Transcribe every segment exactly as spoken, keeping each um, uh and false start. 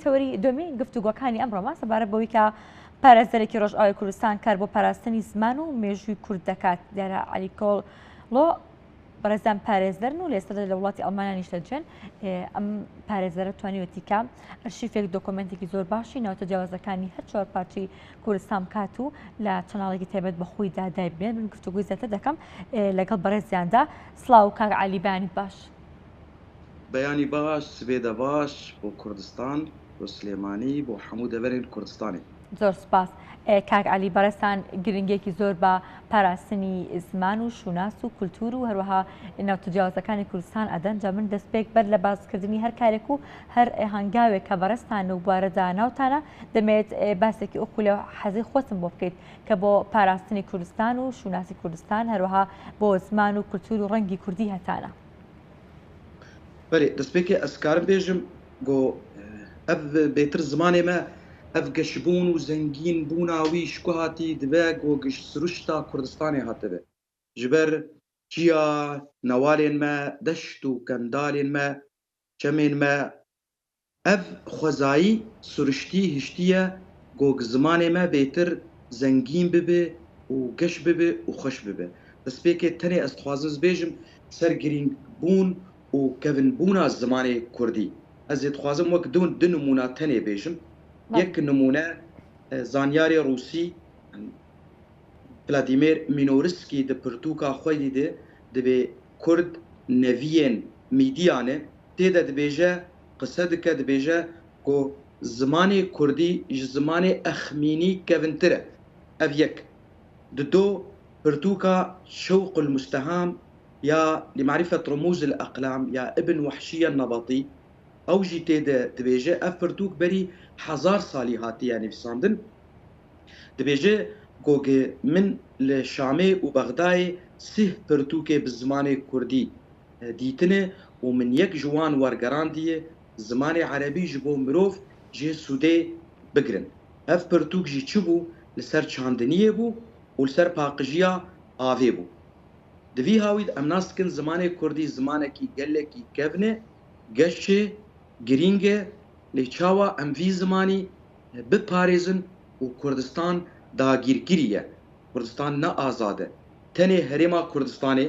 تەوەری دومی گفتوگۆکانی ئەمڕۆمان سەبارەت بەوەی کە پارێزەرێکی ڕۆژئاوای کوردستان کار بۆ پاراستنی زمان و مێژووی کورد دەکات. دیارە عەلی کۆڵۆ، بەڕێزیان پارێزەرن و لە ئێستادا لە وڵاتی ئەڵمانیا نیشتەجێن. ئێ، ئەم پارێزەرە توانیوەتی کە ئەرشیفێک، دۆکۆمێنتێکی زۆر باشی ناوچە جیاوازەکانی هەر چوار پارچەی کوردستان بکات و لە چەناڵێکی تایبەت بە خۆی دادای بێن. من گفتوگوی زیاتر دەکەم، ئێ، لەگەڵ بەڕێزیاندا. سڵاو کاک عەلی، بەیانیت باش. بەیانی باش، سبێدە باش بۆ کوردستان، بۆ سلێمانی، بۆ هەموو دەڤەرێن کوردستانی. زۆر سپاس. ئێ، کاک عەلی، بەڕێزتان گرنگیەکی زۆر بە پاراستنی زمان و شوناس و کولتور و هەروەها ناوچە جیاوازەکانی کوردستان ئەدەن. جا من دەست پێک بەر لە باسکردنی هەر کارێک و هەر هەنگاوێک کە بەڕێزتان و بوارەدا ناوتانە، دەمەوێت، ئێ، باسێکی ئەو خولە حەزی خۆتم بۆ بکەیت کە بۆ پاراستنی کوردستان و شوناسی کوردستان، هەروەها بۆ زمان و کولتور و ڕەنگی کوردی هەتانە. بەێ، دەستپێکێ ئەس کارم بێژم، گۆ ئەڤ بێتر زمانێ مە، ئەڤ گەشبوون و زەنگین بوونا وی شکو هاتی دبێ گۆ گشت سروشتا کوردستانێ هاتبێ. Ji ber çiya newalên me, deşt û kendalên me, çemên me, ev xwezayî siriştî hiştiye gog zimanê me bêtir zengîn bibe û geş bibe û xweş bibe. Destpêkê tenê ez dixwazim ez bêjim ser girîngbûn û kevinbûna zimanê kurdî. Ez ê dixwazim wek du, du nimûna tenê bêjim. Yek nimûne, e, zanyarê rûsî, Vladimir Minorskî di pirtûka xwe yî de dibê Kurd neviyên mîdiyan e, tê de dibêje, qise dike, dibêje ku zimanê kurdî ji zimanê exmînî kevintir e. Ev yek. Dido pirtûka Şewqul Musteham ya Li Marîfet Rumûzil Eqlam ya Ibn Wehşî Nebatî, ew jî tê de dibêje, ev pirtûk berî hezar salî hatiye nivîsandin. Dibêje, gogê min li Şamê û Bexdayê sih pirtûkê bi zimanê kurdî, e, dîtine û min yek ji wan wergerandiye, zimanê erebî ji bo mirov jê sûdê bigirin. Ev pirtûk jî çi bû? Li ser çandiniyê bû û li ser paqijiya avê bû. Di vî hawî de em nas dikin zimanê kurdî zimanekî gelekî kevn e, geş e, girîng e, lê çawa em vî zimanî biparêzin û Kurdistan dagîrkirî ye. Kurdistan ne azad e. Tenê Herêma Kurdistanê,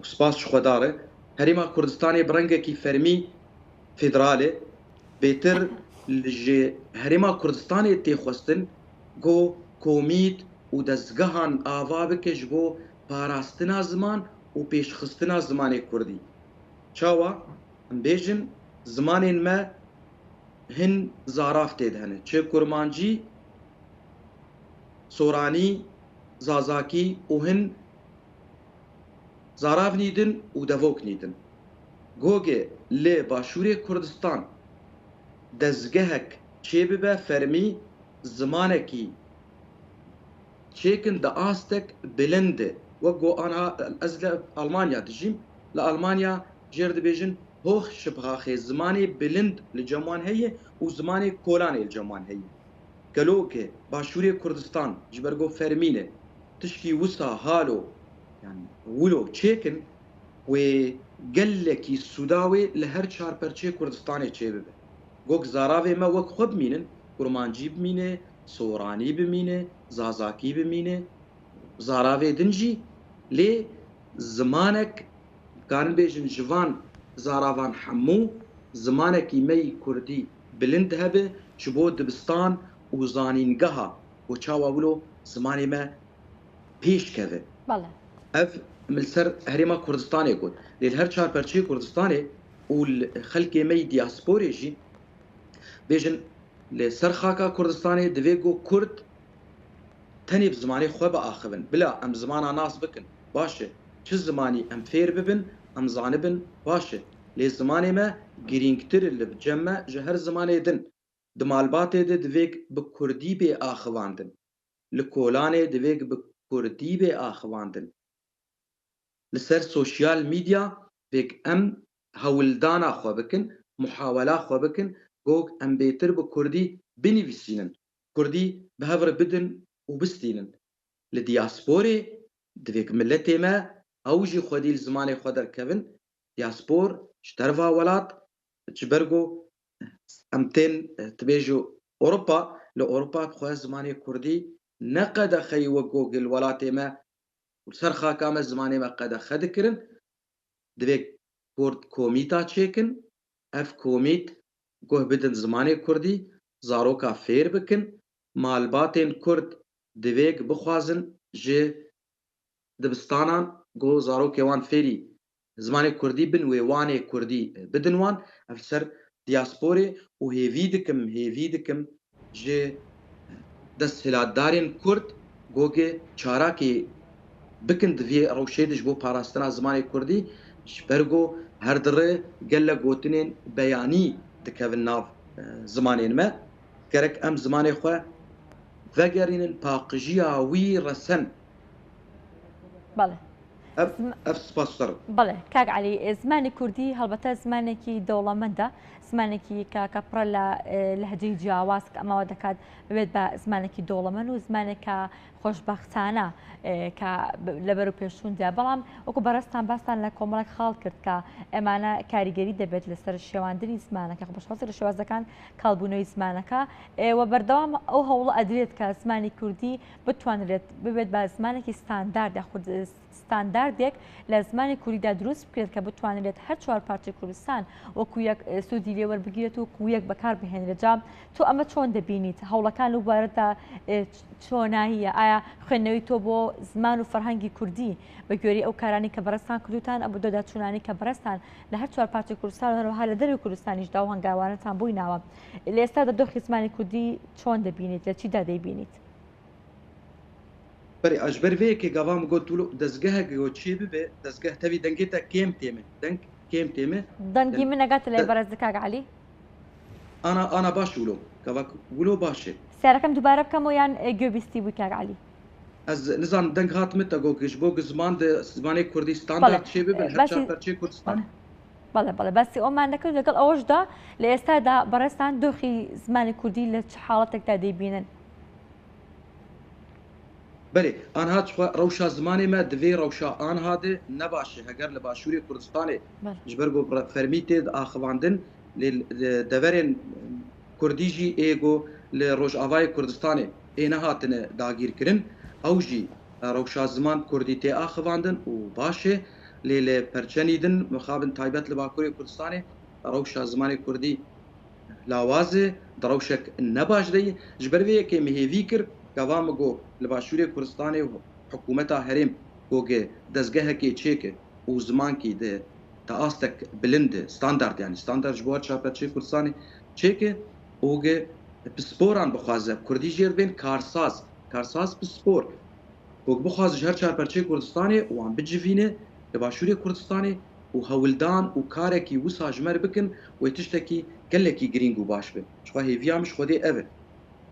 û spas ji Xwedar e, Herêma Kurdistanê bi rengekî fermî federal e. Bêtir li ji Herêma Kurdistanê tê xwestin ku komît û dezgehan ava bike ji bo parastina ziman û pêşxistina zimanê kurdî. Çawa? Em bêjin, zimanên me hin zarav tê de hene. Çi kurmancî, soranî, zazakî û hin zarav nîdin û devok nîdin. Gogê li Başûrê Kurdistan dezgehek çêbibe fermî zimanekî çêkin di astek bilind e. Wek ku ana ez li Almanya dijîm, li Almanya jêr dibêjin Hochsprache, zimanê bilind li cem wan heye û zimanê kolanê li cem wan heye. Gelo ke Başûrê Kurdistan ji ber ku fermî ne, tişkî wisa halo, yani wilo çêkin, wê gelekî sûda wê li her çar perçeyê Kurdistanê çêbibe. Gog zaravê me wek xwe bimînin, kurmancî bimîne, soranî bimîne, zazakî bimîne, zaravê din jî, lê zimanek, dikarin bêjin ji van zaravan hemû zimanekî me yî kurdî bilind hebe ji bo dibistan û zanîngeha ku çawa wilo zimanê me pêş keve. Bele. Ev min li ser Herêma Kurdistanê got. Lê li her çar perçeyê Kurdistanê û li xelkê me yî diasporê jî bêjin, li ser xaka Kurdistanê divê ku Kurd tenê bi zimanê xwe biaxivin. Bila em zimana nas bikin. Baş e. Çi zimanî em fêr bibin, em zanibin, baş e. Lê zimanê me girîngtir e li cem me ji her zimanê din. Di malbatê de divê bi kurdî bê axivandin. Li kolanê divê bi kurdî bê axivandin. Li ser sosyal medya vêk em hewldana xwe bikin, muhawela xwe bikin, gog em bêtir bi kurdî binivîsînin, kurdî bi hev re bidin û bistînin. Li diasporê divêk miletê me ew jî xwedî li zimanê xwe derkevin. Diaspor ji derva welat, ji ber ku Em tên, e, tu bêjî Ewropa, li Ewropa bi xwe zimanê kurdî ne qedexeyî wek ku li welatê me û li ser xaka me zimanê me qedexe dikirin. Divê kurd komîta çêkin, ev komît guh bidin zimanê kurdî, zaroka fêr bikin, malbatên kurd divêk bixwazin ji dibistanan ku zarokê wan fêrî zimanê kurdî bin, wê wanê kurdî bidin wan. Ev li ser diasporê û hêvî dikim, hêvî dikim ji desthilatdarên kurd gogê çarakê bikin di vê rewşê de ji bo parastina zimanê kurdî, ji ber ku her dire gelek gotinên beyanî dikevin nav, e, zimanên me. Gerek em zimanê xwe vegerînin paqijiya wî resen. Belê. Ev, Zim- ev spas ser. Belê, kak Elî, e, zimanê kurdî helbete zimanekî dewlemend e. Zimanekî ka, ka pir e lê, e, lehceyî ciyawaz ke emawe diket bibêt be zimanekî dewlemend û zimaneke xweşbextane, e, ke bi-, li ber û pêşûn de. Belam wekû berestan behsan li komelek xal kirt ke emane karîgerî dibêt li ser şêwandinî zimaneke xweşbextane, li şêwazdekan kalbûnewî zimaneke. E, we berdewam ew hewle edilêt ke zimanê kurdî bitwanirêt bibêt be zimanekî standard ya xwe standardek li zimanê kurdî de dirust bikirêt ke bitwanirêt her çar parçeyê Kurdistan wekû yek, e, sûdî lê werbigirêt û wekû yek bekar bihênirêt. Ca tu eme çond dibînît? Hewlekan li wê bare de, e, ç-, çonahî ye? Aya xwendinewî to bo ziman û ferhengê kurdî bi gorî ew karanî ke berestan kirdotan, ew bi doda çûnanî ke berestan li her çar parçeyê Kurdistan û her wiha li dervê Kurdistanî jî daw hengavanitan bûynawe. Li êsta de doxê zimanê kurdî çond dibînît? Li çi de dê bînît? Berê, a ji ber vê yekê gava min got, wilo dezgehek go çê bibe, dezgeh tevî dengê te kêm tême. Deng kêm tême. Dengî min negat lê berez dikak Elî. Ana, ana baş wilo. Gava wilo baş e. Serekem dubare bikemo yan, e, gobîstî bû kak Elî? Ez nizan deng hat min te got ji bo ku ziman de, zimanê kurdî standard çê bibe, e, her çar perçeyê Kurdistanê. Belê, belê. Bes o mendekir legal awaj da, li êsta da berestan doxî zimanê kurdî li çi halatek de dê bînin? Belê, anha çixwe rewşa zimanê me di vê rewşa anha de ne baş e. Heger li Başûrê Kurdistanê, belê, ji ber ku re-, fermî tê diaxivandin, lê li deverên kurdî jî ê ku li Rojavayê Kurdistanê ê nehatine dagîrkirin, ew jî, e, rewşa ziman kurdî tê axivandin û baş e. Lê li perçenî din, mixabin taybet li Bakurê Kurdistanê, rewşa zimanê kurdî lawaz e, di rewşek ne baş de ye. Ji ber vê yekê min hêvî kir, gava min got li Başûrê Kurdistanê û hikûmeta herêm ku dezgehekê çêke û zimankî di, di astek bilind e, standard, yanî standard ji bo her çar perçeyê Kurdistanê çêke û gi pisporan bixwaze, kurdî jê re bên karsaz, karsaz pispor. Ku bixwaze ji her çar perçeyê Kurdistanê wan bicivîne li Başûrê Kurdistanê û hewldan û karekî wisa ji me re bikin, wê tiştekî gelekî girîng û baş be. Çixwe hêviya min ji Xwedê ev e.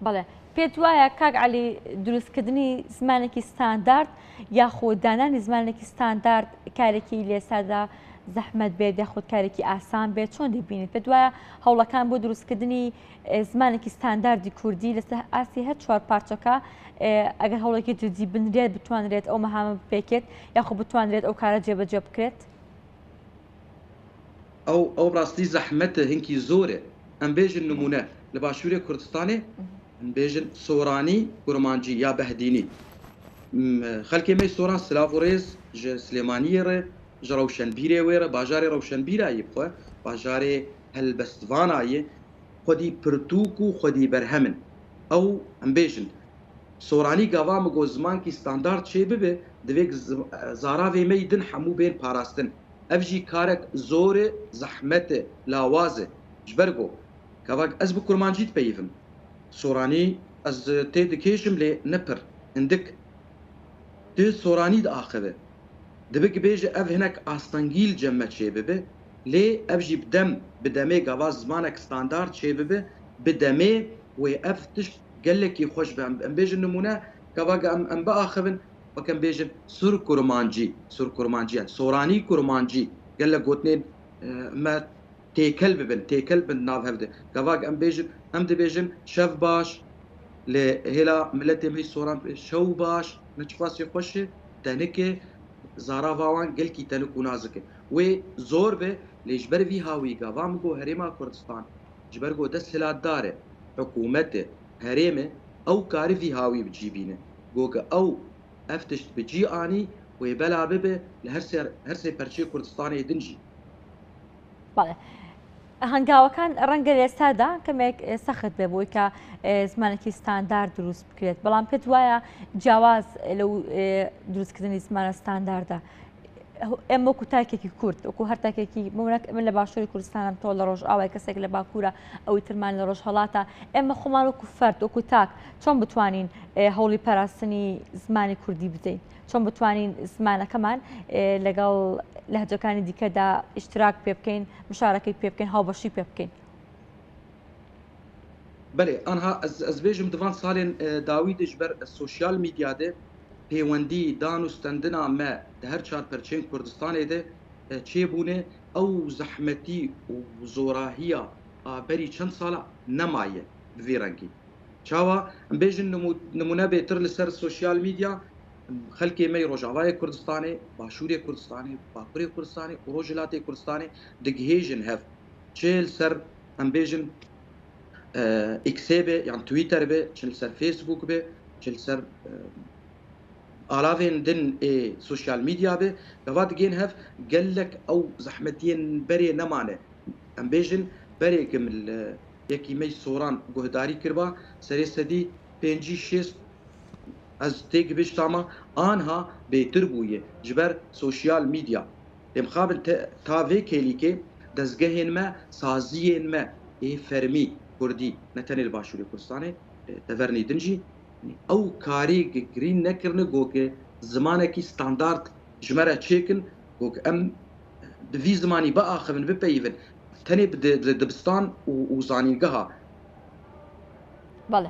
Belê. Pê tu waya, kak Elî, dirustkirinî zimanekî standard ya xwe dananî zimanekî standard karekî li êsta de zehmet bê, ya xwe karekî asan bê, çond dê bînît? Pê tu waya hewlekan bo dirustkirinî, e, zimanekî standardî kurdî li ser astê her çar parçeka, e, eger hewlekî cidî binirêt, bitwanirêt ew mehame bipêkêt, ya xwe bitwanirêt ew kare cêbecê bikirêt? Ew, ew rastî zehmet e, hinkî zor e. Em bêjin nimûne, li Başûrê Kurdistanê, em bêjin soranî, kurmancî ya behdînî. M-, xelkê me soran silav û rêz ji Silêmaniyê re, ji rewşenbîrê wê re, bajarê rewşenbîra yê bi xwe, bajarê helbestvana yê, xwedî pirtûk û xwedî berhem in. Ew, em bêjin, soranî gava min got zimankî standard çê bibe, divê z-, zaravê me yî din hemû bên parastin. Ev jî karek zor e, zehmet e, lawaz e. Ji ber ku gava ez bi kurmancî dipeyivim. Soranî ez tê dikêşim lê ne pir. Hindik. Tu soranî diaxive. Dibe ku bêje ev hinek astengî li cem me çêbibe, lê ev jî bi dem, bi demê gava zimanek standard çêbibe, bi demê wê ev tişt gelekî xweş be. Em, em bêjin nimûne, gava em, em biaxivin, wek em bêjin surkurmancî, surkurmancî, yani soranî kurmancî, gelek gotinên, e, me têkel bibin, têkel bin nav hev de. Gava em bêjin, em dibêjin şev baş, li hêla miletê me soran şew baş, ne çiqasî xweş e, tenik e, zarava wan gelkî tenik û nazik e. Wê zor be, lê ji ber vî hawî gava min got Herêma Kurdistan Ji ber ku desthilatdar e, hikûmet e, herêm e, ew kari vî hawî bi cî bîne. Goke ew ev tişt bi cî anî, wê bela bibe li her sê, her sê perçeyê Kurdistanê din jî. بەڵێ. هەنگاوەکان ڕەنگە لە ئێستادا کەمێک، ئێ، سەخت بێ بۆی کە، ئێ، زمانێکی ستاندارد دروست بکرێت. بەڵام پێت وایە جیاواز لەو، ئێ، دروستکردنی زمانە ستانداردە؟ ئێمە وەکو تاکێکی کورد، وەکو هەر تاکێکی، بمونە من لە باشووری کوردستانم، تۆ لە ڕۆژئاوای، کەسێک لە باکوورە، ئەوی ترمان لە ڕۆژهەڵاتە، ئێمە خۆمان وەکو فەرد، وەکو تاک، چۆن بتوانین، ئێ، هەوڵی پاراستنی زمانی کوردی بدەین؟ چۆن بتوانین زمانەکەمان، ئێ، لەگەڵ لەهجەکانی دیکەدا ئیشتراک پێ بکەین، مشارەکەی پێ بکەین، هاوبەشی پێ بکەین؟ Belê, anha ez, ez bêjim di van salên, e, dawî de ji ber sosyal medya de pêwendî, dan û stendina me di her çar perçeyên Kurdistanê de, e, çêbûne, ew zehmetî û zorahiya a berî çend sala nemaye bi vî rengî. Çawa? Em bêjin nimû-, nimûne bêtir li ser sosyal medya, xelkê me yê Rojavayê Kurdistanê, Başûrê Kurdistanê, Bakurê Kurdistanê û Rojhilatê Kurdistanê digihêjin hev. Çi li ser, em bêjin, e, X-ê be, yan Twitter be, çi li ser Facebook be, çi li ser, e, alavên din ê sosyal medya be, gava digên hev, gelek ew zehmetiyên berê nemane. Em bêjin, berê kim li yekî me yî Soran guhdarî kiriba, serê sedî pêncî şêst ez têk biştama, anha bêtir bûye ji ber sosyal medya. Lê mixabin te, ta vê kêlîkê dezgehên me, saziyên me ê fermî kurdî, ne tenê li Başûrê Kurdistanê, e, devernî din jî, ew karê girîn nekirine, goke zimanekî standard ji me re çêkin, goke em bi vî zimanî biaxivin, bipeyivin, tenê bi di-, di-, dibistan û, û zanîngeha. بەڵێ.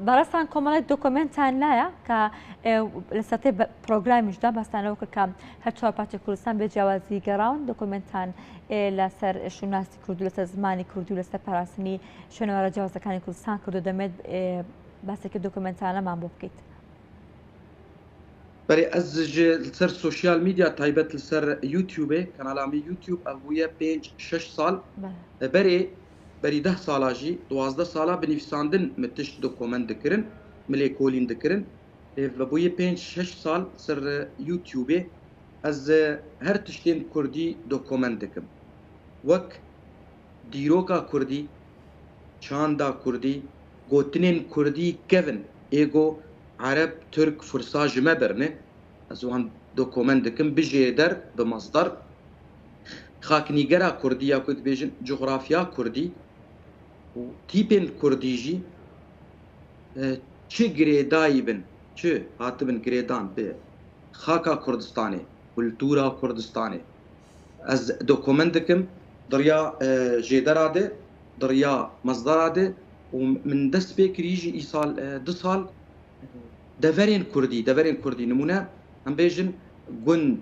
بەڕێستان کۆمەڵێک دۆکۆمێنتان لایە کە، ئێ، لە سەتەی بە-، پرۆگرامیشدا باستان لەوە کرد کە هەر چوار پارچە کوردستان بێ جیاوازی گەڕاون. دۆکۆمێنتان، ئێ، لەسەر شوناسی کوردی، لەسەر زمانی کوردی و لەسەر پاراستنی شوێنەوارە جیاوازەکانی کوردستان کردو. دەمێت، ئێ، باسێکی دۆکۆمێنتانەمان بۆ بکەیت. Berê ez ji li ser sosyal medya, taybet li ser YouTubeê, kanala min YouTube, ev bûye pênc şeş sal. Berê, berî deh sala jî, duwazdeh sala bi nivîsandin min tişt dokument dikirin, min lêkolîn dikirin. Ê, vebûye pênc şeş sal ser YouTubeê ez, e, her tiştên kurdî dokument dikim. Wek dîroka kurdî, çanda kurdî, gotinên kurdî kevin, ê go ereb, tirk, fursa ji me birine, ez wan dokument dikim, bi jêder, bi masdar. Xaknîgera kurdî ya ku dibêjin, coxrafya kurdî û tîpên kurdî jî, e, çi girêdayî bin, çi hatibin girêdan bi xaka Kurdistanê, kultura Kurdistanê. Ez dokument dikim, di riya, e, jêdera de, di riya masdara de û min dest pê kirî jî îsal, e, du sal, deverên kurdî, deverên kurdî nimûne, em bêjin gund,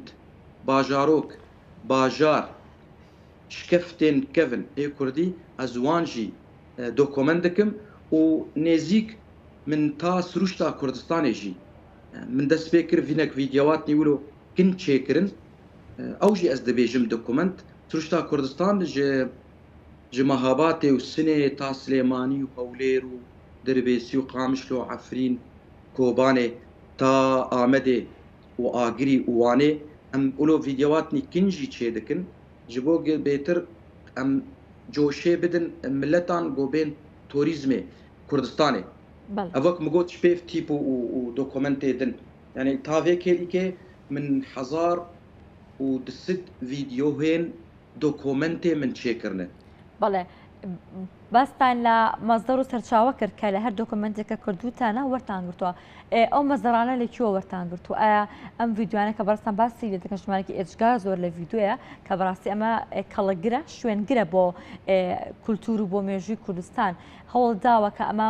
bajarok, bajar, şikeftên kevin ê kurdî, ez wan jî, e, dokument dikim û nêzîk min ta sirûşta Kurdistanê jî, e, min dest pê kir, vînek vîdewatnî wilo kin çêkirin. E, ew jî ez dibêjim dokument. Sirûşta Kurdistan ji, ji Mehabatê û Sinê ta Silêmanî û Hewlêr û Dirbêsî û Qamişlo, Efrîn, Kobanê ta Amedê û Agirî û Wanê, em wilo vîdewatnî kin jî çêdikin. Ji bo ge-, bêtir em coşê bidin miletan go bên torîzmê Kurdistanê. Belê. Ev wek min got ji pêv tîp û, û, û dokumentê din. Yani ta vê kêlîkê min hezar û du sed vîdeohên dokumentê min çêkirine. بەڵێ. باستان لە مەزدەر و سەرچاوە کرد کە لە هەر دۆکۆمێنتێکە کردووتانە وەرتان گرتووە. ئێ، ئەو مەزدەرانە لە کوێوە وەرتان گرتووە؟ ئایا ئەم ڤیدیوانە کە بەڕێستان باسی لێ دەکەن، ژمارەیەکی ئێجگار زۆر لە ڤیدیۆیە، کە بەڕاستی ئەمە، ئێ، کەڵکگرە، شوێنگرە بۆ، ئێ، کولتور و بۆ مێژووی کوردستان. هەوڵ داوە کە ئەمە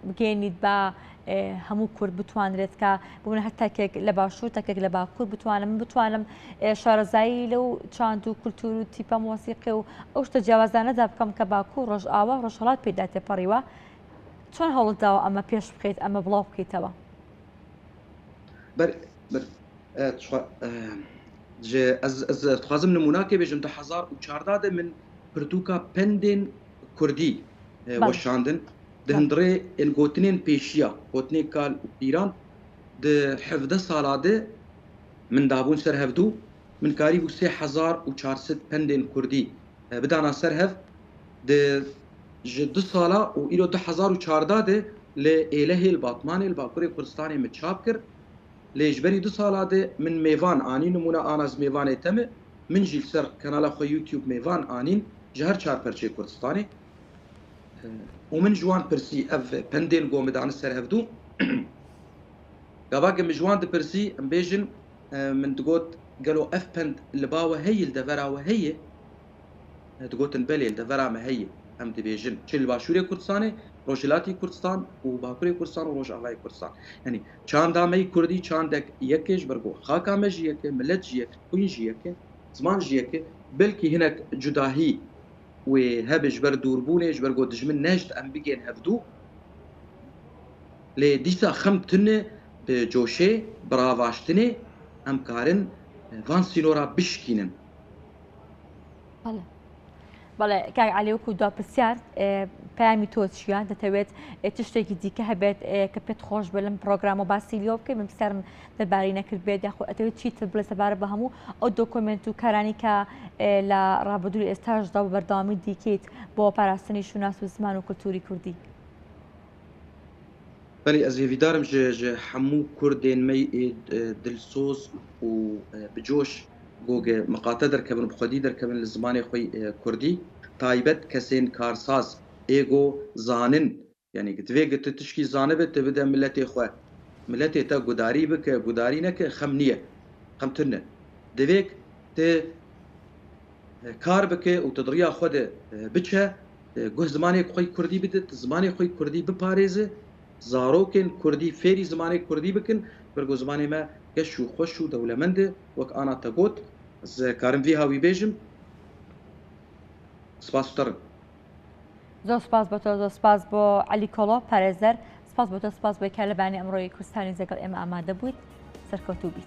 بگەیەنیت بە، ئێ، هەموو کورد بتوانرێت کە بمونە هەر تاکێک لە باشوور، تاکێک لە باکوور بتوانم، من بتوانم، ئێ، شارەزایی لەو چاند و کولتور و تیپە مۆسیقی و ئەو شتە جیاوازانەدا بکەم کە باکوور، ڕۆژئاوا، ڕۆژهەڵات پێدا تێپەڕیوە. چۆن هەوڵت داوە ئەمە پێش بخەیت، ئەمە بڵاو بکەیتەوە؟ بەر، بەر، ئە، تخوا-، ئە، ji, ez, ez dixwazim nimûnakê bêjim, du hezar û çardeh de min pirtûka Pendên kurdî e, weşandin. Di hundirê ên gotinên pêşiya, gotinên kal û pîran, di hevdeh sala de min dabûn ser hevdû, min karîbû sê hezar û çar sed pendên kurdî e, bidana ser hev. Di ji du sala û îro du hezar û çardeh de li Êlehê, li Batmanê, li Bakurê Kurdistanê min çap kir. Lê ji berî du sala de min mêvan anî, nimûne ana ez mêvanê te me, min jî li ser kanala xwe YouTube mêvan anîn ji her çar perçeyê Kurdistanê. Û min ji wan pirsî, ev pendên go min dane ser hevdû. Gava ke min ji wan dipirsî, em bêjin, e, min digot, gelo ev pend li ba we heye, li devera we heye? E, digotin, belê, li devera me heye. Em dibêjin, çi li Başûrê Kurdistanê, Rojhilatî Kurdistan û Bakurê Kurdistan û Rojavayê Kurdistan. Yanî çanda me yî kurdî çandek yek e, ji ber ku xaka me jî yek e, milet jî yek e, xwîn jî yek e, ziman jî yek e. Belkî hinek cudahî wê hebe ji ber dûrbûnê, ji ber ku dijmin nehişt em bigên hevdû. Lê dîsa xem tune, bi coşê, bi ravaştinê em karin van sînora bişkînin. Bale. Bale, kak Elî, wekî du pirsiyar, e, peyamî to çi ye? Detewêt, e, tiştekî dîke hebêt, e, ke pê xweş be, li programa basî lê bike, min pirsiyar min derbarê nekiribêt, ya xwe etewêt çi tu bile sebare bi hemû ew dokument û karanî ke, e, li rabedûrê êsta jî da bi berdewamî dîkêt bo parastinê şûnas û ziman û kultûrî kurdî. Belê, ez hêvîdar im ji, ji hemû kurdên me yê, e, dilsoz û, e, bi coş go ge miqate derkevin, bi xwedî derkevin li zimanê xwe, e, kurdî, taybet kesên karsaz, ê go zanin, yanî divê ge tu tişkî zanibe, tu bide miletê xwe. Miletê te gudarî bike, gudarî neke, xem niye. Xem tune. Divê tu e, kar bike û tu di riya xwe de, e, biçe, e, guh zimanê xwe yî kurdî bide, tu zimanê xwe yî kurdî biparêze, zarokên kurdî fêrî zimanê kurdî bikin, ber ku zimanê me geş û xweş û dewlemend e, wek ana te got, ez karim vî hawî bêjim. Spas te re. Zor spas bo to, zor spas bo Elî Kolo, parêzer. Spas bo to, spas bo ke li beyanê emroyê Kurdistanê zegel ême amade bûyît. Serkewtû bît.